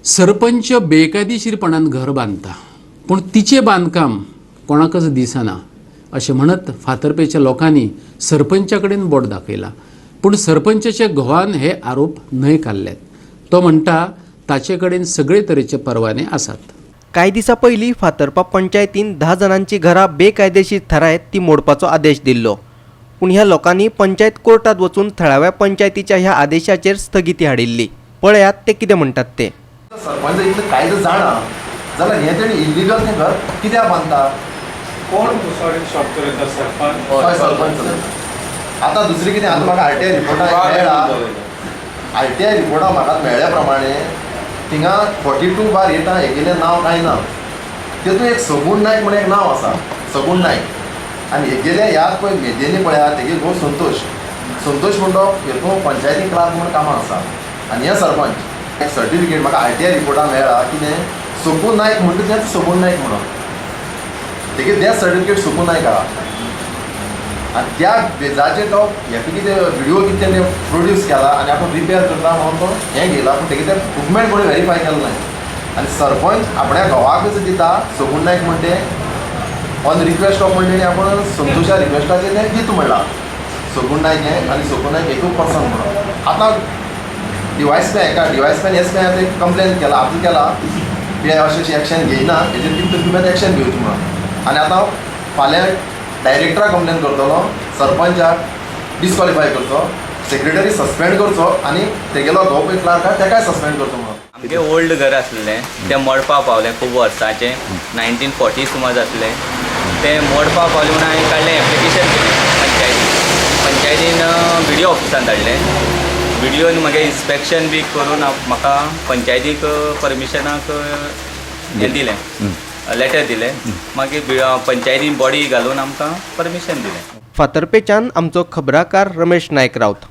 सरपंच बेकायदेशीरपणान घर बांदता, पूण तिचें बांदकाम कोणाकच दिसना अशें म्हणत फातर्पेच्या लोकांनी सरपंचा कडेन बोट दाखयला. पूण सरपंचाच्या घोवान हे आरोप न्हयकारल्यात. तो म्हणटा, ताचे कडेन सगळे तरेचे परवाने आसात. कांय दिसां पयलीं फातर्पा पंचायतीन 10 जाणांची घरां बेकायदेशीर थारायत ती मोडपाचो आदेश दिल्लो. पूण ह्या लोकांनी पंचायत कोर्टात वचून थळाव्या पंचायतीच्या ह्या आदेशाचेर स्थगिती हाडिल्ली. पळयात ते कितें म्हणटात ते. सरपंच इतलें कायदो जाणा जाल्यार हें तेणी इल्लिगल तें घर कित्याक बांदता? कोण सॉरी, शॉप चलयता सरपंच? हय, सरपंच. आतां दुसरी कितें, आतां म्हाका आरटीआय रिपोर्टा मेळ्ळा. आरटीआय रिपोर्टा म्हाका मेळ्ळ्या प्रमाणे थिंगा 42/8 हेगेलें नांव कांय ना. तेतून एक सगूण नायक म्हूण एक नांव आसा, सगूण नायक. आनी हेगेल्या ह्या पळय मेदेनी पळया, तेगे घोव संतोष, संतोष म्हण तो हेतून पंचायती क्लार्क म्हूण कामां आसा आनी हे सरपंच. एक सर्टिफिकेट म्हाका आरटीआय रिपोर्टा मेळ्ळा. कितें सकू नायक म्हणटा तेंच सगूण नायक म्हणून तेगे डेथ सर्टिफिकेट सकू नायक आहा. आनी त्या बेजाचेर तो हें कितें विडियो कितें तेणें प्रोड्यूस केला आनी आपूण रिपेर करता म्हणून तो हें घेयला, पूण तेगे तें डॉक्युमेंट कोणें व्हेरीफाय केलें ना. आनी सरपंच आपल्या घोवाकच दिता सगूण नायक म्हण तें ऑन रिक्वेस्ट ऑफ म्हण तेणी आपूण संतोशा रिक्वेस्टाचेर तें दिता म्हणलां सगूण नायक हें आनी सगूण नायक एकूच पर्सन म्हणून. आतां डिवायस पी हेका डिवायस पी एस पी आतां कंप्लेन केला, आपूण केला की अशें अशें एक्शन घेयना, हेजेर कितें तरी तुमी एक्शन घेवचें म्हणून. आनी आतां फाल्यां डायरेक्टराक कंप्लेन करतलो, सरपंचाक डिस्कॉलिफाय करचो, सेक्रेटरी सस्पेंड करचो आनी तेगेलो घोव पळय क्लार्क आहा तेकाय सस्पेंड करचो म्हणून. आमगे ओल्ड घर आसलें तें मोडपा पावलें खूब वर्सांचें, 1940 सुमार जातलें. तें मोडपा पावलें म्हणून हांवें काडलें एप्लिकेशन केलें पंचायतीन. पंचायतीन बी डी ऑफिसान धाडलें. बी डी ओन मागीर इन्स्पेक्शन बी करून म्हाका पंचायतीक परमिशनाक हें दिलें, लेटर दिलें. मागीर पंचायतीन बॉडी घालून आमकां परमिशन दिलें. फातर्पेच्यान आमचो खबराकार रमेश नायक राऊत.